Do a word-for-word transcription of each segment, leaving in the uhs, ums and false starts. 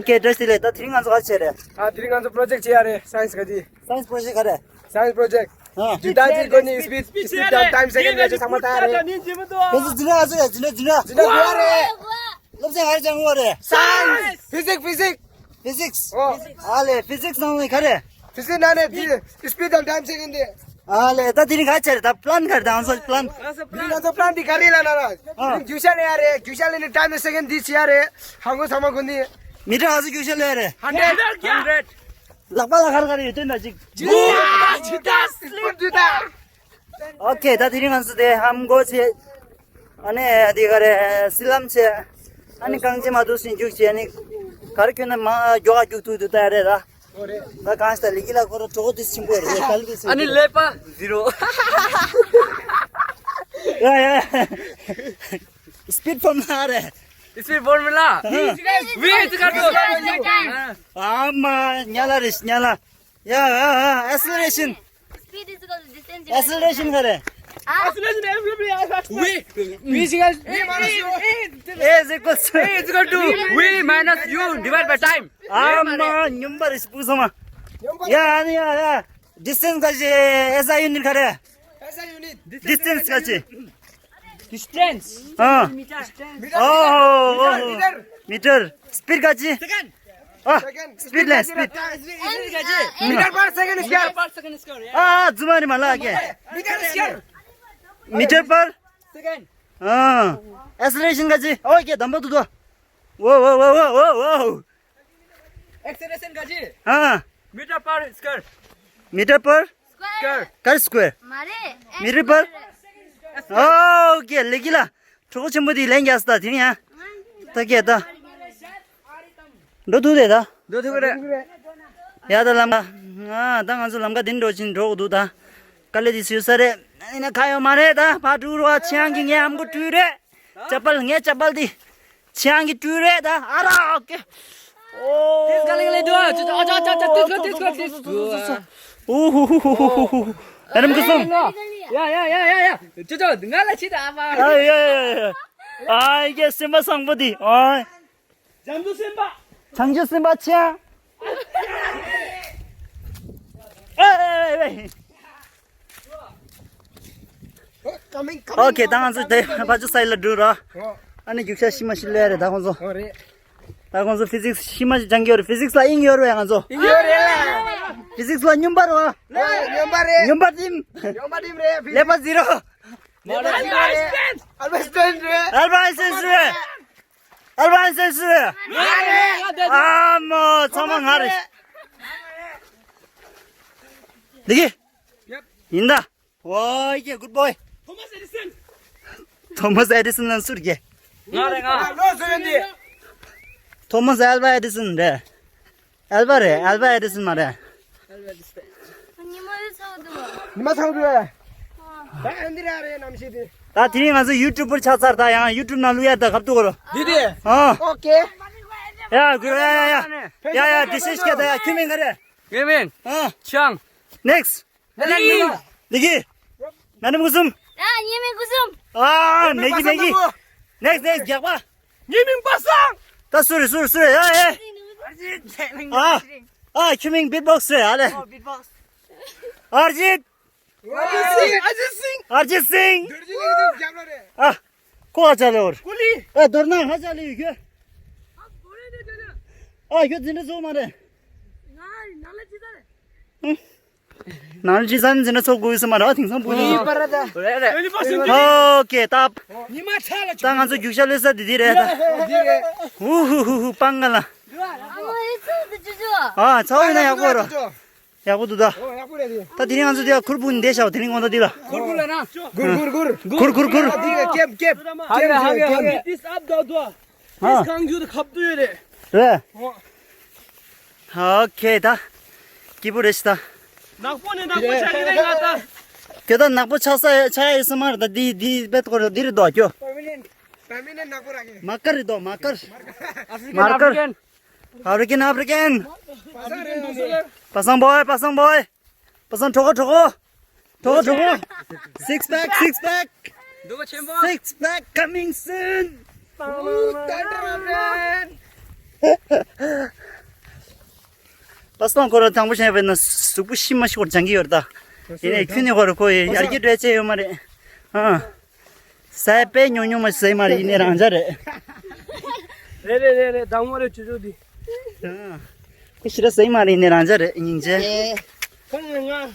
ཨོ་ཀེ། བཀྲ་ཤིས་བདེ་ལེགས། ད་དེ་རིང་ང་ཚོ་ག་རེ་བྱས་རེད། ཨ། དེ་རིང་ང་ཚོ་པྲོ་ཇེཀ་བྱེད་ཡ་རེད། སའེན་སི་ག་ཅི། སའེན་སི་པྲོ་ཇེཀ་ཨ། ཇི་ལྟར་ཅིག་གོ་ནི་སི་པིཌ་སི་པིཌ་དང་ཊའིམ་སེ་ཀེན་ཌ་ག་ཅི་ཚང་མ་ལྟ་རེད། དེ་ཚོ་འཛིན་གྲྭ་ང་ཚོ་ཡ་འཛིན་གྲྭ་འཛིན་གྲྭ། འཛིན་གྲྭ་དགོས་རེད། སློབ་ཚན་ག་རེ་སྦྱང་དགོས་རེད། སའེན་སི། ཕི་ཟིག་ཕི་ཟིག་ཕི་ཟིག་སི། ཨོ། ཨ་ལེ། ཕི་ཟིག་སི་ནང་ནས་ག་རེ། ཕི་ཟིག་སི་ནང་ནས་དེ་སི་པིཌ་དང་ཊའིམ་སེ་ཀེན་ཌ་དེ། ཨ་ལེ། ད་དེ་རིང་ག་རེ་བྱས་རེད། ད་པི་ལན་ག་རེ། ད་ང་ཚོ་པི་ལན། དེ་རིང་ང་ཚོ་པི་ལན་དེ་ག་རེ་ལབ་ན་ར། ཨ། རྒྱུག་ཤར་ལེན་ཡ་རེད། རྒྱུག་ཤར་ལེན་ནས་ཊའིམ་སེ་ཀེན་ཌ་དེ་བྱེད་ཡ་རེད། ཧང་གོ་ཚང་མ་གོ་ནི། མི་ཊར་ག་ཚོད་རྒྱུག་ཤར་ལེན་ཡ་རེད། ཧན་ཌེཌ། ཧན་ཌེཌ། ལག་པ་ལ་ག་རེ་ག་རེ་ཡོད་དོན་ད་ཅིག་ཇི་ལྟར་ཇི་ལྟར། ཨོ་ཀེ། ད་དེ་རིང་ང་ཚོ་དེ་ཧམ་གོ་ཆེ། ཨ་ནི་དེ་ག་རེ་སི་ལམ་ཆེ། ཨ་ནི་རྐང་རྗེས་མ་འདུག་སེ་རྒྱུག་ཆེ། ཨ་ནི་ག་རེ་ཁྱོད་ན་མ་མགྱོགས་ག་རྒྱུག་ཐུབ་འདུག་ལྟ་ཡ་རེད་ད། ད་གང་ཞིག་ད་ལི་ཀི་ལ་ཁོ་ར་གྲོགས་དེ་ཆེན་པོ་རེད། ག་ལི་ཀི་ཨ་ནི་ཀླད་པ་ཟི་རོ། ཡ་ཡ། སི་པིཌ་ཕོར་མུ་ལ་རེད། Speed formula. ཨ། We is equal to ཨ་མ་ཉ་ལ་རེད་ཉ་ལ། ཡ་ཨ་ཨ། acceleration. Speed is equal to distance divided by time. Acceleration ག་རེད། ཨ། We we is equal A is equal to A is equal to V minus U divide by time. ཨ་མ་ཉམས་པ་རེད་སྤུ་གསུམ་མ། ཡ་ཨ་ནི་ཡ་ཡ། distance ག་ཅི། S I unit ག་རེད། S I unit. Distance ག་ཅི། Distance. ཨ། Meter. ཨོ་ཨོ་ཨོ། Meter. Meter. Speed ག་ཅི། Second. ཨ། Second. Speed ལ་speed. Meter per second square. Meter per second square. ཨ་ཨ། རྫུན་མ་རེད་མ་ལགས་ཀྱེ། Meter square. Meter per. Second. ཨ། Acceleration ག་ཅི། ཨོ་ཀྱེ་དམ་པ་ཏུ་ཏུ། ཝོ་ཝོ། Acceleration ག་ཅི། ཨ། Meter per square. Meter per square. Square. ག་རེ་square། མ་རེད། Meter per. ཨོ་ཀྱེ་ལེགས་ཀྱི་ལ། གྲོགས་པོ་ཆེན་པོ་དེ་ལན་རྒྱག་སོང་ད་དེ་རིང་ཡ། ད་ཀྱེ་ད། འགྲོ་ཐུབ་རེད་ད། འགྲོ་ཐུབ་རེད། ཡ་ད་ལམ་ཁ། ང་ད་ང་ཚོ་ལམ་ཁ་འདི་འགྲོ་བཞིན་འགྲོ་དགོས་འདུག་ད། དཀའ་ལས་འདི་སུས་ས་རེད། ཨ་ནི་ཁ་ཡོད་མ་རེད་ད། ཕར་འགྲོ་རོགས། ཆེ་ཡང་གི་ངའི་ཨམ་གི་སྤྲུལ་རེད། ཅ་པལ་ངའི་ཅ་པལ་འདི། ཆེ་ཡང་གི་སྤྲུལ་རེད་ད། ཨ་ར་ཨོ་ཀེ། ཨོ། ཏིས་ག་ལེ་ག་ལེ་འདུག་ཨ། ཅོ་ཅོ་ཨ་ཅོ་ཨ་ཅོ་ཨ་ཅོ། ཏིས་ག་ཏིས་ག་ཏིས་ག། ཨོ་ཧུ་ཧུ་ཧུ་ཧུ་ཧུ། ཨ་རམ་གི་སོང་། ཡ་ཡ་ཡ་ཡ་ཡ། ཅོ་ཅོ་ང་ལ་ཕྱིས་ད་ཨ་མ། ཨ་ཡ་ཡ་ཡ། ཨ་ཡ་སེམས་པ་བཟང་པོ་འདི། ཨ། བྱང་ཆུབ་སེམས་དཔའ། བྱང་ཆུབ་སེམས་དཔའ་ཆེ། ཨེ་ཨེ་ཨེ། ཨོ་ཀེ། ད་ང་ཚོ་དེ་ཕ་ཆུ་སའི་ལ་འགྲོ་ར། ཨ་ནི་རྒྱུག་ཤར་ཤི་མ་ཤི་ལས་རེད་ད་ཁོང་ཚོ། ད་ཁོང་ཚོ་ཕི་ཟིག་སི་ཤི་མ་ཤི་སྦྱང་གི་ཡོད་རེད། ཕི་ཟིག་སི་ལ་དབྱིངས་ཡོད་རེད་ང་ཚོ། དབྱིངས་ཡོད་རེད། ཕི་ཟིག་སི་ལ་སྨྱོན་པ་རེད་བ། སྨྱོན་པ་རེད། སྨྱོན་པ་ཊིམ། སྨྱོན་པ་ཊིམ་རེད། ཀླད་པ་ཟི་རོ། མོ་ར་ཟི་རོ་རེད། ཨལ་བྷ་ཨེན་སི་ཊེན་རེད། ཨལ་བྷ་ཨེན་སི་ཊེན་རེད། ཨལ་བྷ་ཨེན་སི་ཊེན་རེད། ཨ་མོ་ཚང་མ་ང་རེད། འདི་གི། ཡིན་ད། ཝའི་ཀེ། good boy. Thomas Edison. Thomas Edison ལ་སུ་རེད་ཀྱེ། ང་རེད་ང་། ལོ་སུ་ཡོད་འདི། Thomas Alva Edison རེད། ཨལ་བྷ་རེད། ཨལ་བྷ་ཨེ་ཌི་སན་མ་རེད། ཉི་མ་ཡོད་ཚོགས་འདུག་ཉི་མ་ཚོགས་འདུག་ད་ཨ་འདི་ར་རེད་ནམ་ཞིག་དེ། ད་དེ་རིང་ང་ཚོ་ཡུ་ཊུབ་པར་ཆགས་ཚར། ད་ཡང་ཡུ་ཊུབ་ནང་བླུག་ཡ་ད་གབ་ཏུ་གོ་རོ། འདི་དེ། ཨ། ཨོ་ཀེ། ཡ་གུ་ར་ཡ་ཡ་ཡ། ཡ་ཡ་དེ་ཤེས་ཀྱི་ད་ཡ། ཁྱོད་མིང་ག་རེད། ངའི་མིང་། ཨ། ཆང་། ནེགསི། ལི་ཀི། ང་ནི་མུ་གུ་སུམ། ཨ། ཉི་མ་གུ་སུམ། ཨ། མེ་གི་མེ་གི། ནེགསི་ནེགསི་རྒྱག་པ། ངའི་མིང་པ་སངས། ད་སུ་རེད་སུ་རེད་སུ་རེད། ཨ་ཨེ། ཨ། ཨ་ཁྱོད་མིང་བིཊ་བོགསི་རེད། ཨ་ལེ། ཨར་ཇིད། ཨར་ཇིད་སིང་། ཨར་ཇིད་སིང་། ཨ། ཁོ་ཧ་ཅང་ལེ་འོར། ཨ་མདོར་ན་ཧ་ཅང་ལེ་ཡོད་ཁྱོད། ཨ་ཁྱོད་འཛིན་གྲྭ་ཚོགས་མ་རེད། ནང་ལ་ཅི་ཟ་ནི་འཛིན་གྲྭ་ཚོགས་དགོས་ས་མ་རེད། དེང་སང་བུ་ནི། ཨོ་ཀེ་ད། ད་ང་ཚོ་རྒྱུག་ཤར་གློད་ས་འདི་འདི་རེད་ད། ཧུ་ཧུ་ཧུ་ཧུ་སྤང་ག་ལ། ཨ་ཚ་བོ་ཡིན་ན་ཡག་པོ་རོ། ཡག་པོ་འདུག་ད། ད་དེ་རིང་ང་ཚོ་འདི་ལ་ཁུར་བུ་འདི་བཞག་དེ་རིང་དགོང་དག་འདི་ལ། ཁུར་བུ་ལ་ན། གུར་གུར་གུར། གུར་གུར་གུར། འདི་ལ་ཀེབ་ཀེབ། ཧ་གེ་ཧ་གེ་ཧ་གེ། This up the door. ཨ། This གང་རྒྱུ་དུ་ཁབ་ཏུ་ཡོད་རེད། རེད། ཨོ། ཨོ་ཁེ་ད། སྐྱིད་པོ་རེད་ཤི་ད། ནག་པོ་ནས་ནག་པོ་ཆགས་ཀྱི་རེད་ང་ད། ཁྱོད་ད་ནག་པོ་ཆགས་ས་ཆགས་ཡོད་ས་མ་རེད་ད། འདི་འདི་བེད་ཁོ་ར་འདི་རེད་དོ་ཁྱོད། Permanent. Permanent ནག་པོ་ར་གི། མ་ཀར་རེད་དོ་མ་ཀར། African, མ་ཀར། African. African, African. པ་སངས་རེད་འདུག་ཟེར། པ་སངས་བོའི་པ་སངས་བོའི། པ་སངས་གྲོགས་གྲོགས། གྲོགས་གྲོགས། Six pack, six pack. འདུག་ཆེན་པོ། Six pack coming soon. Ooh, thunder, man. པ་སྟོང་ཁོ་རང་དང་པོ་བྱས་པས་ན་གཟུགས་པོ་ཤི་མ་ཤི་བར་སྦྱང་གི་ཡོད་རེད་ད། ཡིན་ནའི་ཁྱོད་ནི་ཁོ་ར་ཁོ་ཡི་ཡར་རྒྱས་འགྲོ་ཡ་ཅིག་ཡོད་མ་རེད། ཨ། ཟས་དཔེ་ཉུང་ཉུང་མ་ཟས་མ་རེད། ཡིན་ནའི་རང་འཇགས་རེད། རེད་རེད་རེད་རེད། དང་པོ་རེད་ཆུ་ཆུ་འདི། ཨ། ཁོ་ཞེ་དྲག་ཟས་མ་རེད། ཡིན་ནའི་རང་འཇགས་རེད། སྙིང་རྗེ། ཁོ་ང་ང་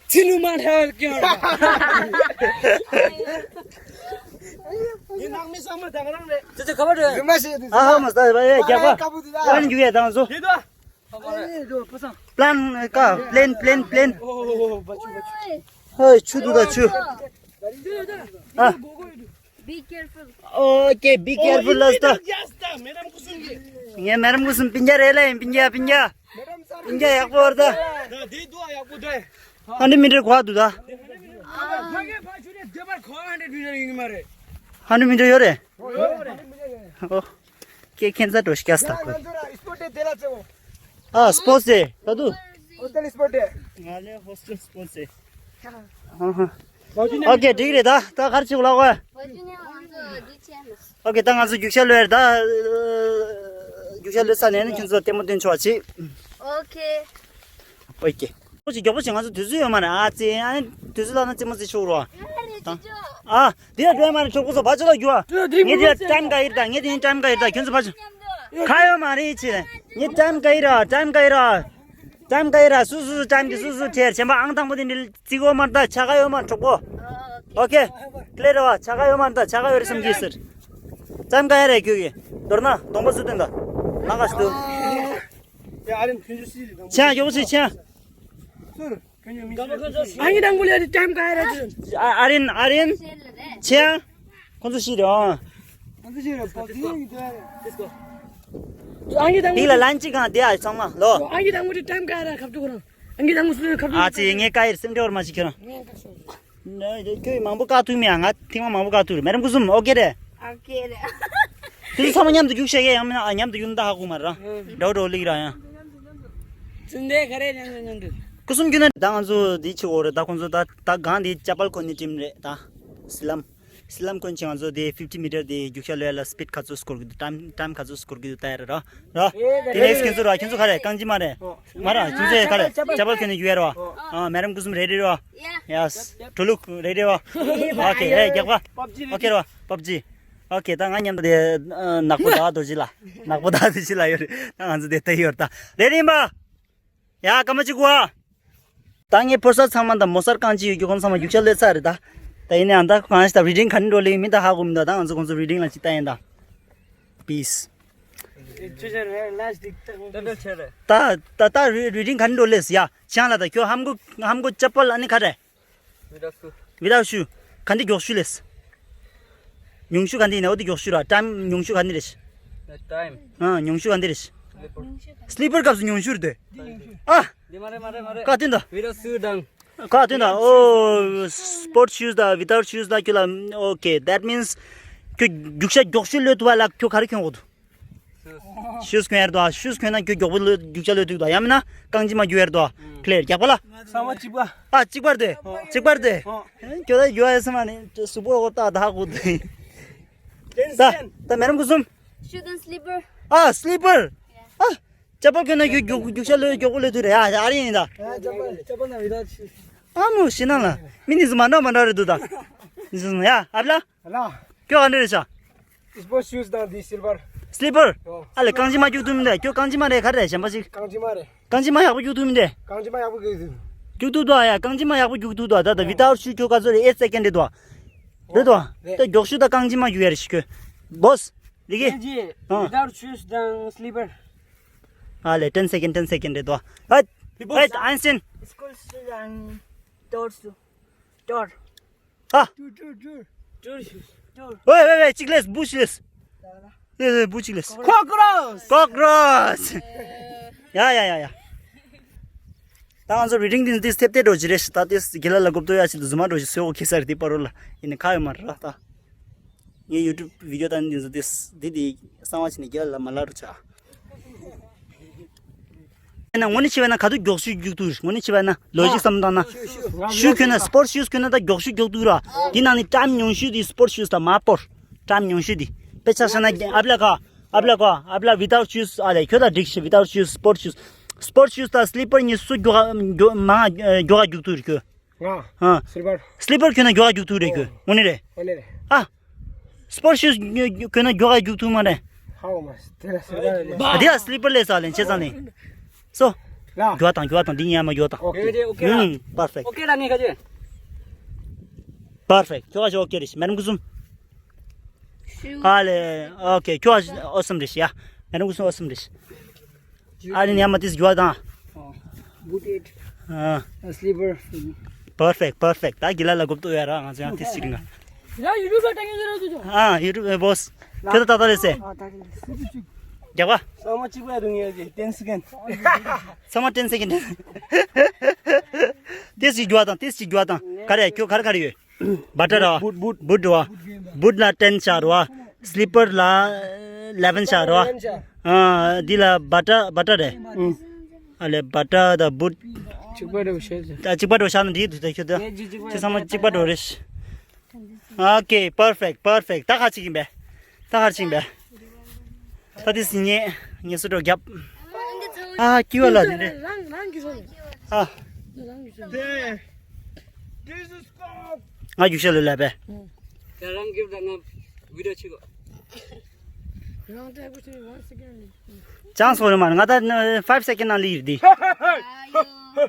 ཚི་ནུ་མ་ཐལ་ཀྱང་། ཡིན་ནང་མི་ཚང་མ་དང་རང་རེད། ཅི་ཅི་ཁ་བ་རེད། རིམ་པ་ཞིག་ཨ་ཧ་མ་ས་བ་ཡ་རྒྱག་པ། ཨ་ནི་རྒྱུག་ཡ་དང་བཟོ། ཡེ་དོ། པི་ལན་ཀ་པི་ལན་པི་ལན་པི་ལན། ཧོ་ཆུ་འདུག་ད་ཆུ། ཨ། Be careful. Okay, be careful ལ་ད། ངའི་མེ་རམ་ཀུ་སུམ་སྤུན་ཀྱག་རེད་ལ་ཡིན། སྤུན་ཀྱག་སྤུན་ཀྱག་སྤུན་ཀྱག་ཡག་པོ་རེད་ད། ཧན་ཌེ་མི་ཊར་གོ་འདུག་ད། ཧན་ཌེ་མི་ཊར་ཡོད་རེད། ཨོ། ཁྱེད་ཁྱེད་ཚ་འགྲོ་ཤི་ཀ་སྟག་གོ། ཨ་སྤོར་ཊི་ཌེ་ལ་ཚེ་བོ། ཨ་སྤོར་ཊི་ཌེ་ད་དུ། ཧོ་སི་ཊེལ་སྤོར་ཊི་ཌེ། ང་ལས་ཧོ་སི་ཊེལ་སྤོར་ཊི་ཌེ། ཨ་ཧ། ཨོ་ཁེ་འགྲིག་རེད་ད། ད་གར་ཅིག་ལོག་གོ། ཨོ་ཁེ་ད་ང་ཚོ་རྒྱུག་ཤར་ལོས་ད། རྒྱུག་ཤར་ལོས་ས་ནས་ནི་ཁྱོད་ཚོ་ལྟད་མོ་སྟོན་ཆོག་ཅིག་ཨོ་ཁེ། ཨོ་ཁེ། ཨོ་ཅིག་མགྱོགས་པོ་བྱེད། ང་ཚོ་དུས་ཚོད་ཡོད་མ་རེད། ཨ་ཙི་ཨ་ནི་དུས་ཚོད་ལ་ན་རྩེད་མོ་རྩེ་ཆོག་རོ། ཨ་དེ་ཡ་འགྲོ་ཡ་མ་རེད། གྲོགས་པོ་ཚོ་ཕར་ཕྱོགས་ལ་རྒྱུག་ཨ། ངས་དེ་ཡ་ཊའིམ་ག་ཡིར་ད། ངས་དེ་ཡིན་ཊའིམ་ག་ཡིར་ད། ཁྱོད་ཚོ་ཕར་ཕྱོགས། ཁ་ཡོད་མ་རེད་ཅི། ངས་ཊའིམ་ག་ཡིར་ཨ། ཊའིམ་ག་ཡིར་ཨ། ཊའིམ་ག་ཡིར་ཨ། སུ་སུ་སུ་ཊའིམ་གི་སུ་སུ་ཁྲེར་ཆེན་པ་ཨང་དང་པོ་དེ་འདྲ་རྩེ་གོ་མ་རེད་ད། ཆ་ག་ཡོད་མ་རེད་གྲོགས་པོ། ཨོ་ཁེ། ཀླེ་རེད་བ། ཆ་ག་ཡོད་མ་རེད་ད། ཆ་ག་ཡོད་རེད་བསམ་གྱི་ཟེར། ཊའིམ་ག་ཡིར་ཨ་ཁྱོད་ཀྱི། མདོར་ན་གདོང་པ་སུ་སྟོན་ད། ལ་ག་སུ་སྟོན། ཆ་མགྱོགས་པོ་ཞིག་ཆ། ཨ་ནི་དང་པོ་ལ་ཊའིམ་ག་རེ་རེད། ཨ་རིན་ཨ་རིན། ཆེ། ཁོང་ཚོ་ཤི་རེད་ཨང་། ཁོང་ཚོ་ཤི་རེད་ཨང་། ཨ་ནི་དང་པོ་དེ་ལ་ལན་གཅིག་གང་དེ་ཨ་ཚང་མ་ལོ། ཨ་ནི་དང་པོ་དེ་ཊའིམ་ག་རེ་ཁབ་ཏུ་ཁོ་རང་། ཨ་ནི་དང་པོ་སུ་ཁབ་ཏུ། ཨ་ཙི་ངས་ག་ཡིར་སེམས་ཁྲལ་བར་མ་ཞིག་ཁྱོད་རང་། ཁྱོད་མང་པོ་བཀག་ཐུབ་མེད་ཨ། ང་ཐེངས་མ་མང་པོ་བཀག་ཐུབ་རེད། མེ་རམ་ཀུ་སུམ་ཨོ་ཁེ་རེད། ཨོ་ཁེ་རེད། དེ་ཚོ་ཚང་མ་མཉམ་དུ་རྒྱུགས་བྱེད་ཀྱི་ཡང་མིན་ན་ཨ་མཉམ་དུ་རྒྱུགས་ན་ད་ཧ་གོ་མ་རེད་ར། འདྲ་བོ་འདྲ་བོ་ལིག་ར་ཡང་། ཚུན་ཚོད་ག་རེ་མཉམ་དུ་མཉམ་དུ། ཀུ་སུམ་ཁྱོད་ན། ད་ང་ཚོ་འདི་ཆེ་བོ་རེད། ད་ཁོང་ཚོ་ད་ད་གང་འདི་ཅ་པལ་གོན་ནི་ཊིམ་རེད་ད། སི་ལམ། སི་ལམ་གོན་ཆེ། ང་ཚོ་དེ་ཕིབ་ཊི་མི་ཊར་དེ་རྒྱུག་ཤར་ལོས་ལ་སི་པིཌ་ག་ཚོད་སྐོར་གི་འདུག་ཊའིམ་ཊའིམ་ག་ཚོད་སྐོར་གི་འདུག་ལྟ་ཡ་རེད་ར། ར། དེ་ནེག་སི་ཁྱོད་ཚོ་ར། ཁྱོད་ཚོ་ག་རེ་རྐང་རྗེས་མ་རེད། མ་ར། ཁྱོད་ཚོ་ག་རེ་ཅ་པལ་གོན་ནི་རྒྱུག་ཡ་རེད་བ། ཨ་མེ་རམ་ཀུ་སུམ་རེ་ཌི་རེད་བ། ཡེ་སི། གྲོ་ལུག་རེ་ཌི་རེད་བ། ཨོ་ཁེ། ཨེ་རྒྱག་པ། ཨོ་ཁེ་རེད་བ། པབ་ཇི། ཨོ་ཁེ། ད་ང་མཉམ་དུ་དེ་ནག་པོ་ད་རྡོ་རྗེ་ལ། ནག་པོ་ད་རྡོ་རྗེ་ལ་ཡོད་རེད། ད་ང་ཚོ་དེ་ལྟ་ཡོད་རེད། ད་རེ་རིམ་པ། ཡ་སྐར་མ་གཅིག་གོ། ད་ངས་ཕོ་གསར་ཚང་མ་དང་མོ་གསར་རྐང་གཅིག་ཡོད་རྒྱུ་ཁོང་ཚང་མ་རྒྱུག་ཤར་ལོས་ཚར་རེད་ད། ད་ཡིན་ནའང་ད་གང་ཞིག་ད་རི་ཌིང་ག་འདྲ་འགྲོ་ལེ་མི་ད་ཧ་གོ་མི་འདུག་ད་ང་ཚོ་ཁོང་ཚོ་རི་ཌིང་ལ་ཅིག་ལྟ་ཡིན་ད། པིས། ད་ད་ད་རི་ཌིང་ག་འདྲ་འགྲོ་ལེ་ཡ། ཆང་ལ་ད་ཁྱོད་ཧམ་གོ་ཧམ་གོ་ཅ་པལ་ཨ་ནི་ག་རེ། ཝི་དའུཊ་ཤུ། ཝི་དའུཊ་ཤུ། ག་འདི་མགྱོགས་ཤོས་ལས། ཉུང་ཤོས་ག་འདི་ཡིན་ན་འོ་འདི་མགྱོགས་ཤོས་ར། ཊའིམ་ཉུང་ཤོས་ག་འདི་རེད། ཊའིམ། ཨ་ཉུང་ཤོས་ག་འདི་རེད། སི་ལི་པར་སྐབས་སུ་ཉུང་ཤོས་རེད་དེ། ཨ། འདི་མ་རེད་མ་རེད་མ་རེད། ཀ་སྟོན་ད། ཝི་དའུཊ་ཤུ་དང་། ཨོ། སི་པོར་ཊི་ཤུ་དང་ཝི་དའུཊ་ཤུ་དང་ཁྱོད་ལ། ཨོ་ཁེ། that means ཁྱོད་རྒྱུག་ཤར་མགྱོགས་ཤོས་ལོས་ཐུབ་པ་ལ་ཁྱོད་ག་རེ་གྱོན་དགོས་འདུག་ཤུས་གྱོན་ཡར་དོ། ཤུས་གྱོན་ན་ཁྱོད་མགྱོགས་པོ་ལོས་རྒྱུག་ཤར་ལོས་ཐུབ་དོ། ཡང་མིན་ན་རྐང་རྗེས་མ་རྒྱུག་ཡར་དོ། ཀླེར་རྒྱག་པ་ལ། ཚང་མ་གཅིག་པ། ཨ་གཅིག་པར་དེ། གཅིག་པར་དེ། ཁྱོད་ད་རྒྱུག་ཡ་སེམས་མ་ནི་གཟུགས་པོ་འོ་ད་ད་ཧ་གོ་དེ། ད་ད་མེ་རམ་ཀུ་སུམ། ཤུ་དང་སི་ལི་པར། ཨ་སི་ལི་པར། ཨ་ཅ་པལ་གྱོན་ན་རྒྱུག་རྒྱུག་རྒྱུག་ཤར་ལོས་མགྱོགས་པོ་ལོས་ཐུབ་རེད་ཡ། ཨ་རེ་ཡིན་ད། ཨ་མོ་ཤི་ན་ལ། མི་ནི་ཟུ་མ་འདྲ་མ་འདྲ་རེད་འདུག་ད། ནི་ཟུ་ཡ་ཨ་ལ། ལ། ཁྱོད་ག་འདྲ་རེད་ཤག་སི་པོར་ཊི་ཤུས་དང་འདི་སི་ལི་པར། སི་ལི་པར། ཨོ། ཨ་ལས་རྐང་རྗེས་མ་རྒྱུག་ཐུབ་མི་འདུག་ཁྱོད་རྐང་རྗེས་མ་རེད་ག་རེ་རེད་གཞན་པ་ཞིག་རྐང་རྗེས་མ་རེད། རྐང་རྗེས་མ་ཡག་པོ་རྒྱུག་ཐུབ་མི་འདུག་རྐང་རྗེས་མ་ཡག་པོ་རྒྱུག་ཐུབ། རྒྱུག་ཐུབ་འདུག་ཡ། རྐང་རྗེས་མ་ཡག་པོ་རྒྱུག་ཐུབ་འདུག་ད་ད་ཝི་དའུཊ་ཤུ་ཁྱོད་ག་ཚོད་རེད། ཨེ་སེ་ཀེན་རེད་དོ། རེད་དོ། རེད། ད་མགྱོགས་ཤོས་ད་རྐང་རྗེས་མ་རྒྱུག་ཡ་རེད་ཤི་ཁྱོད། བོས། རིག་གི་ཨེ་ཇི། ཨ། ཝི་དའུཊ་ཤུས་དང་སི་ལི་པར། ཨ་ལས་ཊེན་སེ་ཀེན་ཊེན་སེ་ཀེན་རེད་དོ། ཧད། ཧད་ཨའིན་སི་ཊེན། སི་ཀུལ་སུ་དང་ཊོར་སུ། ཊོར། ཧ། ཊུར་ཊུར་ཊུར། ཊུར་ཤུས། ཊུར། ཝེ་ཝེ་ཝེ་གཅིག་ལས་བུ་གཅིག་ལས། ཝེ་ཝེ་བུ་གཅིག་ལས། ཀོག་རོཆ། ཀོག་རོཆ། ཡ་ཡ་ཡ་ཡ། ད་ང་ཚོ་རི་ཌིང་འདི་འདི་ཐེབས་ཏེ་འགྲོ་གི་རེད། ད་དེ་དགེ་ལགས་ལ་གོ་བསྡུར་ཡ་ཆེད་དུ་རྫུན་མ་འགྲོ་གི་སོ་ཡོ་གེ་ས་རེད། དེ་པ་རོ་ལ་ཡིན་ནི་ཁ་ཡོད་མ་རེད་ར་ད། ངའི་ཡུ་ཊུབ་བི་ཌི་ཡོ་ད་འདི་ཚོ་དེ་འདི་དེ་གསང་བ་བྱས་ནས་རྒྱལ་ལ་མ་ལབ་རོགས་བྱ། ན་དངོས་གནས་བྱས་པ་ན་ག་དུས་མགྱོགས་ཤོས་རྒྱུག་ཐུབ། དངོས་གནས་བྱས་པ་ན་ལོ་ཇིག་བསམ་བཏང་ན། ཤུ་གྱོན་ན་སི་པོར་ཊི་ཤུས་གྱོན་ན་ད་མགྱོགས་ཤོས་རྒྱུག་ཐུབ་ར། དེ་ནང་ནས་ཊའིམ་ཉུང་ཤོས་དེ་སི་པོར་ཊི་ཤུས་དང་མ་པོར། ཊའིམ་ཉུང་ཤོས་དེ། དཔེ་ཆ་བཞག་ན་ཨབ་ལ་ཁ། ཨབ་ལ་གོ། ཨབ་ལ་without shoes ཨ་ལེ། ཁྱོད་ད་འགྲིག་ཤི། without shoes, sport shoes, sport shoes དང་སི་ལི་པར་གཉིས་སུ་རྒྱུག་ག་རྒྱུག་མ་རྒྱུག་ག་རྒྱུག་ཐུབ་རེད་ཁྱོད། ང་ཨ། སི་ལི་པར། སི་ལི་པར་གྱོན་ན་རྒྱུག་ག་རྒྱུག་ཐུབ་རེད་ཁྱོད། དངོས་གནས་རེད། དངོས་གནས་རེད། ཨ། སི་པོར་ཤུ་གྱོན་ན་རྒྱུག་ག་རྒྱུག་ཐུབ་མ་རེད། ཧའོ་མ་དེ་ལ་སི་ལི་པར་ལས། ཨ་དེ་ལ་སི་ལི་པར་ལས་ས་ལེན་བྱེད་ཙང་ནི། སོ། ལ། རྒྱུག་དང་རྒྱུག་དང་འདི་ཉལ་མ་རྒྱུག་དང་། ཨོ་ཀེ། ཨོ་ཀེ་ལ། ཨུམ། perfect. ཨོ་ཀེ་ལ་ནི་ཁ་ཅེ། perfect. ཁྱོད་ཨ་ཤོ་ཨོ་ཀེ་རེད། མེ་རམ་ཀུ་སུམ། ཨ་ལེ། ཨོ་ཀེ། ཁྱོད་ཨ་ཨོ་སམ་རེད་ཤི་ཡ། མེ་རམ་ཀུ་སུམ་ཨོ་སམ་རེད་ཤི། ཨ་རི་ཉམས་མ་ཏིས་རྒྱུ་བ་དང་། ཨོ། boot it. ཨ། slipper. perfect, perfect. ད་གི་ལ་ལ་གོབ་ཏོ་ཡ་ར། ང་ཚོ་ཡང་ཏིས་ཅིག་ང་། ཡ་ཡུ་ཊུབ་ལ་ཏང་ཡོད་ར་ཏུ་ཅོ། ཨ་ཡུ་ཊུབ་ཨེ་བོས། ཁྱོད་ད་ད་ད་རེད་སེ། ཨ་ད་རེད། རྒྱག་པ། ཚང་མ་གཅིག་པ་རུང་ཡ་གི་ten second. ཚང་མ་ten second. ཏིས་ཅིག་རྒྱུ་བ་དང་ཏིས་ཅིག་རྒྱུ་བ་དང་། ག་རེ་ཁྱོད་ག་རེ་ག་རེ་ཡོད། བ་ཏར་ར། བུ་ཊི། བུ་ཊི། བུ་ཊི་ར། བུ་ཊི་ལ་ten ཤར་བ། སི་ལི་པར་ལ་eleven ཤར་བ། ཨ་འདི་ལ་བ་ཏར་བ་ཏར་རེད། ཨ་ལེ་བ་ཏར་དང་བུ་ཊི། གཅིག་པ་འགྲོ་ཤེས་ཟེར། ཨ་གཅིག་པ་འགྲོ་ཤག་ན་འགྲིག་འདུག་ད་ཁྱོད་ད། ཁྱོད་ཚང་མ་གཅིག་པ་འགྲོ་རེད། ཨོ་ཀེ། perfect, perfect. ད་ཁ་ཅིག་ཡིན་པས། ད་ཁ་ཅིག་ཡིན་པས། ད་དེ་སི་ཉེ་ཉེ་སུ་འགྲོ་རྒྱབ། ཨ་ཀི་བ་ལ་ནི་རེད། རང་རང་གི་སོང་། ཨ། རང་གི་སོང་། ང་རྒྱུག་ཤ་ལོས་ལབ་པས། ཡ་རང་གི་ད་ང་བི་ཌི་ཡོ་ཆི་གོ། རང་ད་གུ་ཆི་one second. ཅང་སོ་རེ་མ་ང་ད་five second ནང་ལི་ཡིར་དི།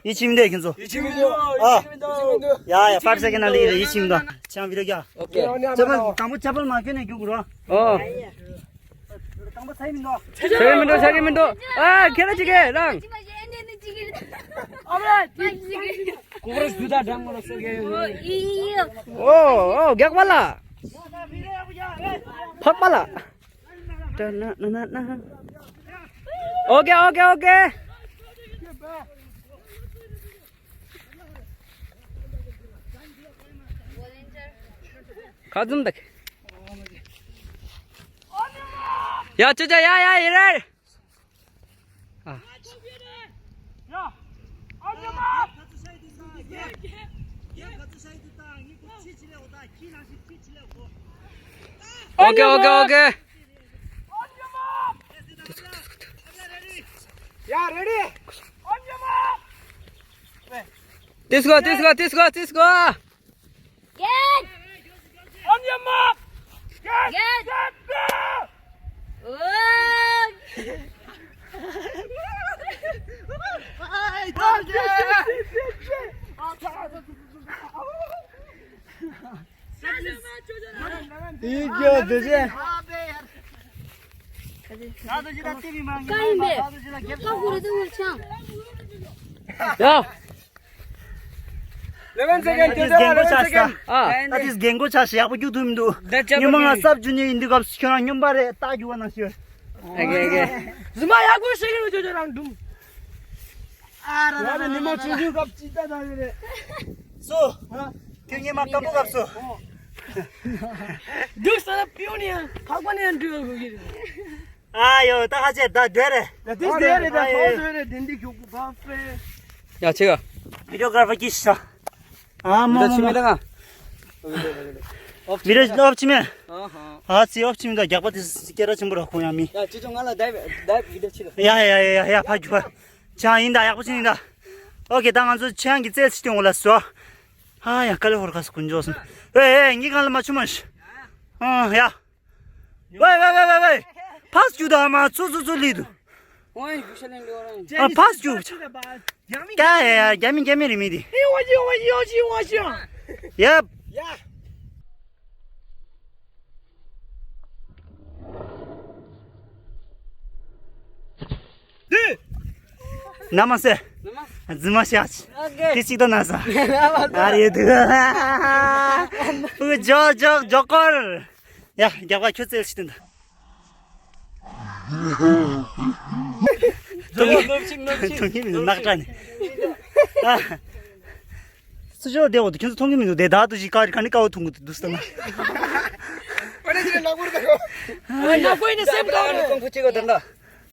ཡི་ཆིམ་དེ་ཁྱེད་ཚོ། ཡི་ཆིམ་དེ། ཨ། ཡ་ཡ་five second ནང་ལི་ཡིར་ཡི་ཆིམ་དང་། ཅང་བི་ར་གྱ། ཨོ་ཀེ། ཅ་པལ་དང་པོ་ཅ་པལ་མ་གྱོན་ནས་རྒྱུག་རོགས། ཨོ། དང་པོ་ཚ་ཡི་མི་འདུག་ཚ་ཡི་མི་འདུག་ཚ་ཡི་མི་འདུག་ཨ་ཁྱེད་ར་ཅི་གེ་རང་། ཨོ་རེད། ཀུ་རེ་སུ་ད་དྲང་མོ་ལ་སོ་གེ། ཨོ་ཨོ་རྒྱག་པ་ལ། ཕག་པ་ལ། ཨོ་ཀེ་ཨོ་ཀེ་ཨོ་ཀེ། ཁ་ཙུམ་དག་ཡ་ཅོ་ཅོ་ཡ་ཡ་ཡི་རེད། ཨ། ཨོ་ཀེ་ཨོ་ཀེ་ཨོ་ཀེ། ཡ་རེ་ཌི། ཏིས་གོ་ཏིས་གོ་ཏིས་གོ་ཏིས་གོ། Get! On your mark! Get! Get! Get! Go! ཡ། eleven second. ཨ། ད་དེ་རྒན་གོག་ཆགས་ཤག་ཡག་པོ་རྒྱུག་ཐུབ་མི་འདུག་སྔོན་མ་ང་སབ་རྒྱུ་ནས་ཡིན་དུས་སྐབས་སུ་ཁྱོད་རང་སྨྱོན་པ་རེད། རྟགས་རྒྱུག་པ་ནང་བཞིན། ཨ་གེ་ཨ་གེ། གཟིགས་མ་ཡག་པོ་ཤེས་ཀྱི་རེད། ཅོ་ཅོ་རང་འདུམ། ཨ་ར་ར་ར་ར། ཉི་མ་ཆུང་ཆུང་སྐབས་ཅི་ལྟ་ད་ཡོད་རེད། སོ། ཁྱོད་སྔོན་མ་སྐམ་པོ་སྐབས་སུ། འདུག་ས་ལ་ཕིའུ་ནི་ཡང་ཕག་པ་ནི་ཡང་འགྲོ་དགོས་ཀྱི་རེད། ཨ་ཡོ། ད་ཧ་ཅེ་ད་འདྲེ་རེད། ད་དེ་འདྲེ་རེད། ད་ཧོ་འདྲེ་རེད། དེ་འདི་ཁྱུག་པོ་བ་ཧྥེ། ཡ་ཆེ་ག། བི་ཌི་ཡོ་གྷ་ར་ཕར་ཀྱིས་ཤ། ཨ་མ་མ་མ། ད་ཕྱི་མི་ད་ག། བི་ཌི་ཡོ་ཨོཕ་ཕྱི་མི། ཨ་ཧ། ཨ་ཙི་ཨོཕ་ཕྱི་མི་ད་རྒྱག་པ་དེ་སྐད་གྲགས་ཆེན་པོ་ར་ཁོང་ཡང་མི། ཡ་ཅི་ཅོ་ང་ལ་ད་ད་བི་ཌི་ཡོ་ཕྱི་ལ། ཡ་ཡ་ཡ་ཡ་ཡ་ཕ་རྒྱུ་བ། ཅང་ཡིན་ད་ཡག་པོ་ཕྱི་ཡིན་ད། ཨོ་ཀེ། ད་ང་ཚོ་ཆང་གི་རྩལ་ཕྱི་སྟོན་འོ་ལ་སོ། ཨ་ཡ་ཀ་ལེ་ཧོར་ཁ་སུ་ཀུན་ཇོ་སུན། ཨེ་ཨེ་ངའི་གང་ལ་མ་ཆུ་མ་ཤི། ཨ་ཡ། ཝེ་ཝེ་ཝེ་ཝེ་ཝེ། ཕ་སུ་ད་མ་ཚུ་ཚུ་ཚུ་ལི་དུ། ཨ་ཕ་སུ། ཀ་ཡ་ཡ་རྒྱ་མི་རྒྱ་མི་རི་མི་དི། ཡབ། ན་མ་སེ། རྫི་མ་ཤ་ཆི། དེ་གཅིག་ཏུ་ན་ས། ཨ་རེ་དུ། ཕུ་ཇོ་ཇོ་ཇོ་ཀོར། ཡ་རྒྱག་པ་ཁྱོད་རྩལ་ཞིག་སྟོན་ད། མཐོང་གི་མི་འདུག་ནག་དྲ་ནི། ཨ། སུ་ཞོ་བདེ་བོ་དུ་ཁྱོད་ཚོ་མཐོང་གི་མི་འདུག་དེ་ད་དུ་ཞིག་ཀ་རི་ཁ་ནི་ཀ་བོ་མཐོང་གི་འདུག་སྟོན་ན། ཨ་ནི་ཅི་ནག་པོ་རེད་ད་ཁོ། ཨ་ནག་པོ་ཡིན་ན་སེམས་དགའ་རེད། ཀོང་ཕུ་ཅི་གོ་དར་ན།